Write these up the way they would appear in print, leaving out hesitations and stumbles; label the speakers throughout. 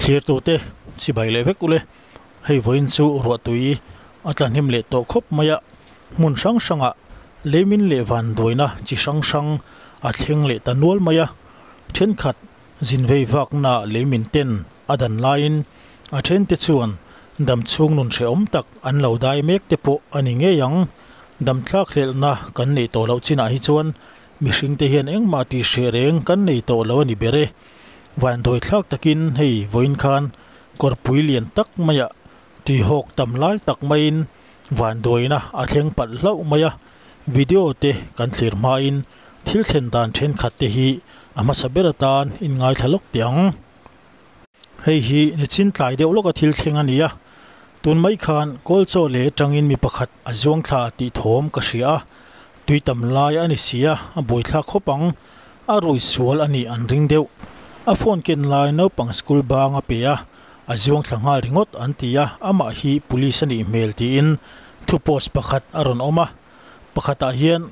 Speaker 1: Thlirtute chibai leh vek ule, hei vawiin chu ruahtui a tla hnem leh tawh khawp mai a, hmun hrang hrangah leimin leh vanduaina chi hrang hrang a thleng leh ta nual mai a, thenkhat zin vei vakna leimin ten a dan laiin a thente chuan dam chhung nun hrehawm tak an lo dai mek te pawh a ni ngei ang. Damthlak hlelhna kan neih tawh loh chinah hi chuan mihring te hian engmah tih hreh reng kan nei tawh lo a ni ber e. Vanduai thlak takin hei vawiin khan kawrpui lian tak maiah tuihawk tam lai tak maiin vanduaina a thleng palh hlauh mai a, video te kan thlir hmain thil thlen dan thenkhat te hi a hmasa ber atan inngaithla lawk teh ang. Hei hi nichin tlai deuh lawka thil thleng a ni a, tun mai khan kawl chaw leh atangin mi pakhat a zuang thla tih thawm ka hria a, tui tam lai a ni si a, a buaithlak khawp ang, a rui sual a nih an ring deuh. A phone ken lai naupang school bang a pe a, a zuang thla nghal ringawt an ti a, amah hi police a nih hmel tiin thu post pakhat a rawn awm a, pakhatah hian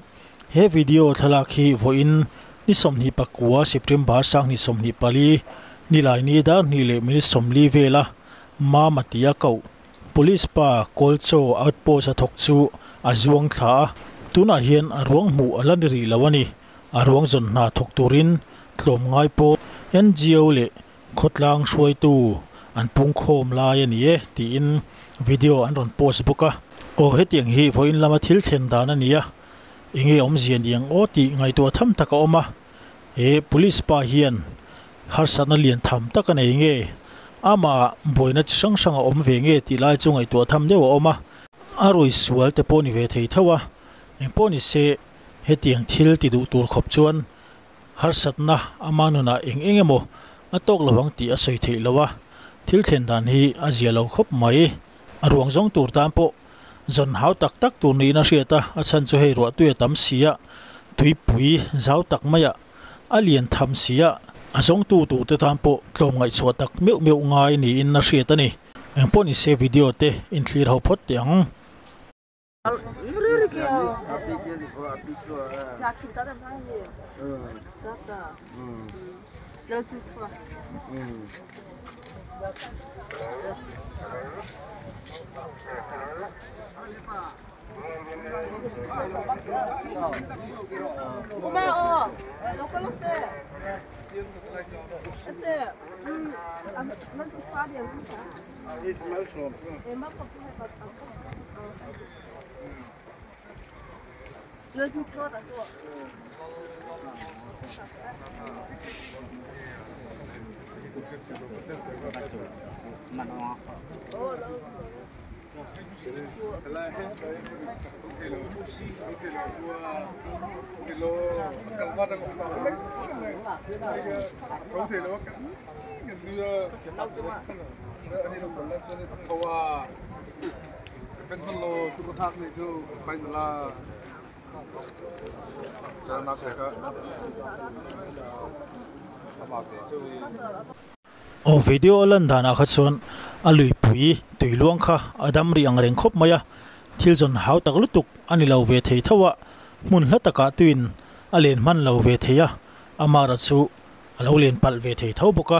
Speaker 1: he video thlalak hi vawiin ni 29 September 2024 Nilaini dar hnih leh minute 40 vela Mama tia koh Police pa Kawlchaw outpost a thawk chu a zuang thla a, tunah hian a ruang hmuh a la ni rih lo a ni. A ruang zawn hna thawk turin tlawmngai pawh NGO leh khawtlang hruaitu an pungkhawm lai a ni e tiin video an rawn post bawk a. Aw hetiang hi vawiin lama thil thlen dan a ni a, enge awmzia ni ang aw tih ngaihtuah tham tak a awm a. He police pa hian harsatna lian tham tak a nei nge? Amah buaina chi hrang hrang a awm ve nge tih lai chu ngaihtuah tham deuh a awm a. A rui sual te pawh ni ve thei tho a, engpawh ni se hetiang thil ti duh tur khawp chuan harsatna ama nunah eng eng emaw a tawk lo ang tih a sawi theih lo a, thil thlen dan hi a zia lo khawp mai. A ruang zawng tur tan pawh zawn hau tak tak tur niin a hriat a, a chhan chu hei ruahtui a tam si a, tuipui zau tak maiah a lian tham si a, a zawngtu turte tan pawh tlawm ngaihchhuah tak meuh meuh ngai niin a hriat a ni. Engpawh ni se video te inthlir ho phawt teh ang. Aw video a lan danah kha chuan a luipui tui luang kha a dam rih ang reng khawp mai a, thil zawn hau tak lutuk a ni lo ve thei tho a, hmun hla takah tuin a len hman lo ve thei a, amara chu a lo len palh ve thei tho bawk a,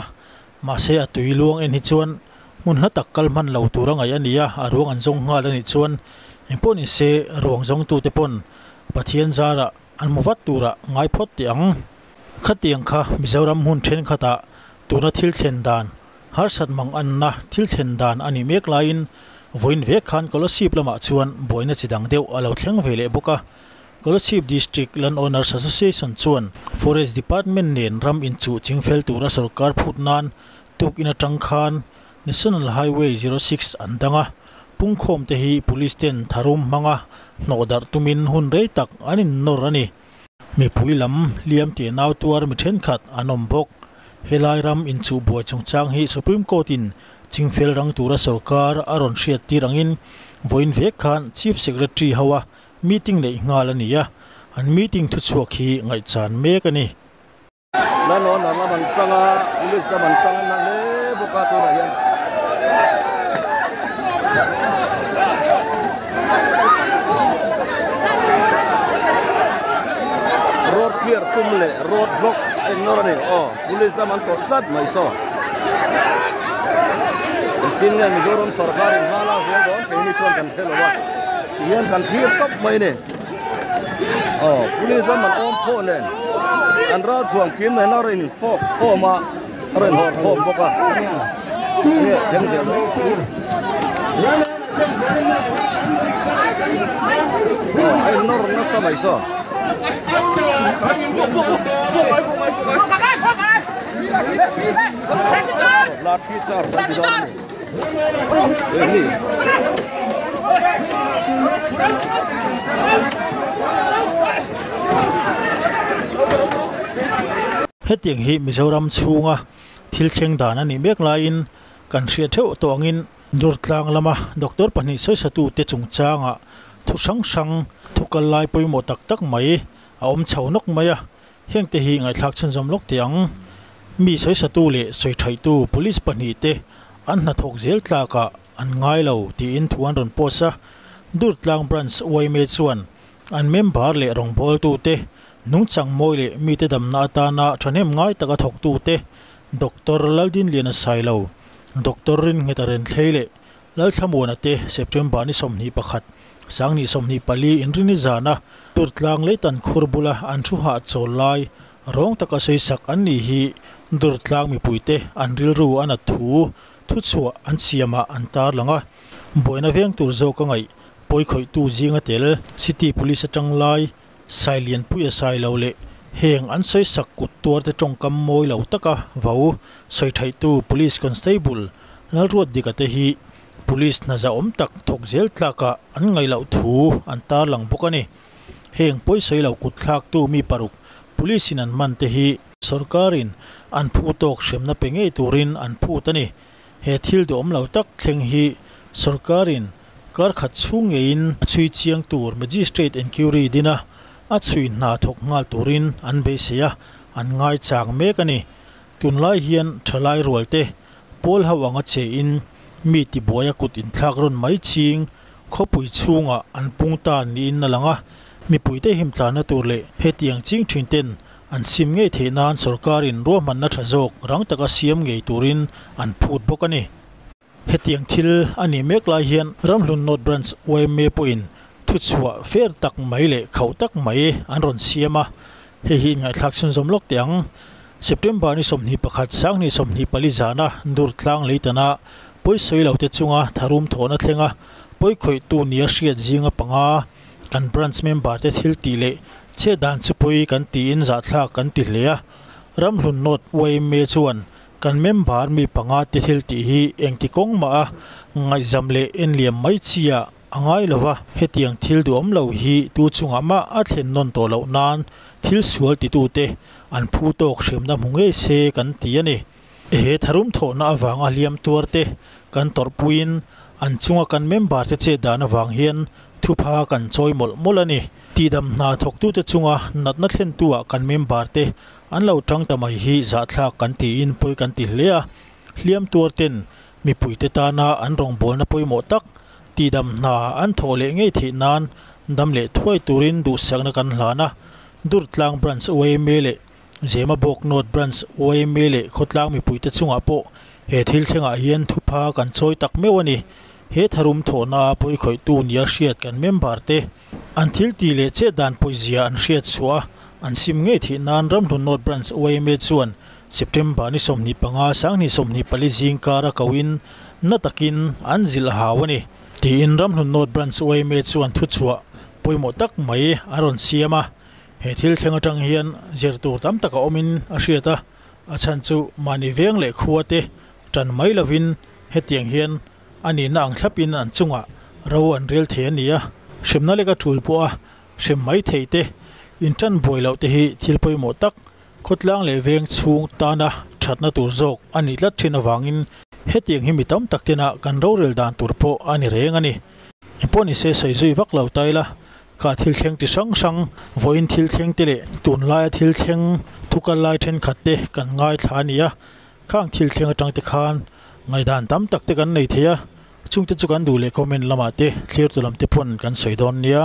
Speaker 1: mahse a tui luang en hi chuan hmun hla tak kal hman lo tur a ngaih a ni a, a ruang an zawng nghal a nih chuan engpawh ni se ruang zawngtute pawn Pathian zarah an hmu vat turah ngai phawt teh ang. Khatiang kha Mizoram hmun thenkhatah tuna thil thlen dan, harsat mang anna thil thlen dan a nih mek laiin vawiin vek khan Kolasib lamah chuan buaina chi dang deuh a lo thleng ve leh bawk a. Kolasib District Land Owners Association chuan Forest Department nen ram inchuh chingfel tura sorkar phut nan tukin atang khan National Highway 06 an dang a, pungkhawm te hi Police ten tharum hmanga hnawh darh tumin hun rei tak an innawr a ni. Mipui lam hliam tih nau tuar mi thenkhat an awm bawk. Helai ram inchuh buai chungchang hi Supreme Court in chingfel rang tura sorkar a rawn hriat tir angin vawiin vek khan Chief Secretary hoa meeting neih nghal a ni a, an meeting thuchhuak hi ngaihchan mek a ni.
Speaker 2: Lanawn lam an tang a, police lam an tang na hle bawk a tunah hian. Road clear tum leh road block a innawr a ni. Aw, police lam an tawlh tlat mai saw. Engtin nge Mizoram sorkarin hma lak zel dawn keini chuan kan hre lo a, tihian kan thlir tawp mai a ni. Aw police lam an awm phawh nen an ral chhuang kim nen a rawn infawk khawm a, a rawn hawr khawm bawk a. Nge thleng zel dawn. Aw a innawr nasa mai saw. Lathi charge an ti dawn a ni.
Speaker 1: Hetiang hi Mizoram chhunga thil thleng dan a nih mek laiin kan hriat theuh tawh angin Durtlang lama doctor pahnih sawisatute chungchangah thu hrang hrang thu kal lai pawimawh tak tak mai a awm chho nawk mai a. Hengte hi ngaihthlak chhunzawm lawk teh ang. Mi sawisatu leh sawiṭhaihtu police pahnihte an hnathawk zel tlakah an ngai lo tiin thu an rawn post a. Durtlang Branch yma chuan an member leh rawngbawltute, nungchang mawi leh mite damna atana thahnem ngai taka thawktute Doctor Laldinliana Sailo, Doctor Rinnghet Renthlei leh Lalthlamuana te September ni 21, Sangni 24 inrini zana Durtlang leitan khur bula an thu hahchawl lai rawng taka sawisak an nih hi Durtlang mipuite an rilru a nat thu thuchhuah an siamah an tarlang a. Buaina veng tur zawk a ngaih pawikhawihtu zinga tel City Police atang lai Sailianpuia sai lo leh heng an sawisak kut tuarte tawngkam mawi lo taka vo sawi thaihtu Police Constable Lalruatdika te hi Police hna zahawm tak thawk zel tlakah an ngaih loh thu an tarlang bawk a ni. Heng pawisawi lo kut thlaktu mi paruk Police in an man te hi Sorkarin an phu tawk hremna pe ngei turin an phut a ni. He thil duhawm lo tak thleng hi Sorkarin Kar khat chhung ngeiin a chhui chiang tur Magistrate Enquiry dina a chhui hna thawk nghal turin an beisei a, an ngai chang mek a ni. Tunlai hian thalai rualte pawl ho anga che in mi tibuaia kut inthlak rawn mai ching khawpui chhungah an pung ta niin a lang a, mipuite himtlanna tur leh hetiang ching thin ten an sim ngei theih nan sorkarin ruahmanna tha zawk rang taka siam ngei turin an phut bawk a ni. Hetiang thil a nih mek lai hian Ramhlun North Branch yma pawhin thuchhuah fer tak mai leh khauh tak mai an rawn siam a, hei hi inngaihthlak chhunzawm lawk teh ang. September ni 21, 2024 zana Durtlang leitana pawisawi lote chunga tharum thawhna thlenga pawikhawihtu nia hriat zinga panga kan branch member te thil tih leh chhiat dan chu pawi kan tiin zahthlak kan ti hle a. Ramhlun North yma chuan Kan member mi panga te thil tih hi engti kawng mah a ngaihzam leh enliam mai chi ah a ngai lo va, hetiang thil duhawm lo hi tu chungah mah a thlen nawn tawh loh nan thil sual titute an phu tawk hremna hmu ngei se kan ti a ni. He tharum thawhna avanga hliam tuar te kan tawrhpuiin an chunga kan member te chet dan avang hian thupha kan chawi mawlh mawlh a ni. Tihdam hna thawktute chunga natna thlentu ah kan member te An lo tang ta mai hi zahthlak kan tiin pawi kan ti hle a, hliam tuar ten mipuite tana an rawngbawlna pawimawh tak tihdam hna an thawh leh ngei theih nan dam leh thuai turin duhsakna kan hlan a. Durtlang Branch yma leh Zemabawk North Branch yma leh khawtlang mipuite chungah pawh he thil thlengah hian thupha kan chawi tak meuh a ni. He tharum thawhna pawikhawihtu nia hriat kan member te An thil tih leh chet dan pawizia an hriat chhuah a, an sim ngei theih nan Ramhlun North Branch yma chuan September ni 25, 2024 zing kara koin na takin an zilh hau a ni, tiin Ramhlun North Branch yma chuan thuchhuah pawimawh tak mai a rawn siam a. He thil thleng atang hian zir tur tam tak a awmin a hriat a, a chhan chu mahni veng leh khua te tan mai lovin hetiang hian A nihna ang thlapin an chungah ro an rel thei a ni a, hremna leka tul pawha hrem mai thei te, intan buai loh te hi thil pawimawh tak, khawtlang leh veng chhung tana thatna tur zawk a nih tlat thin avangin hetiang hi mi tam tak tena kan rorel dan tur pawh a ni reng a ni. Engpawh ni se sawi zui vak lo ta ila, kha thil thleng ti hrang hrang, vawiin thil thleng te leh tunlaia thil thleng thukal lai thenkhat te kan ngaithla a ni a, Khang thil thleng atang te khan ngaihdan tam tak te kan nei thei a, chungte chu kan duh leh comment lamah te thlir tu lam te pawn kan sawi dawn nia.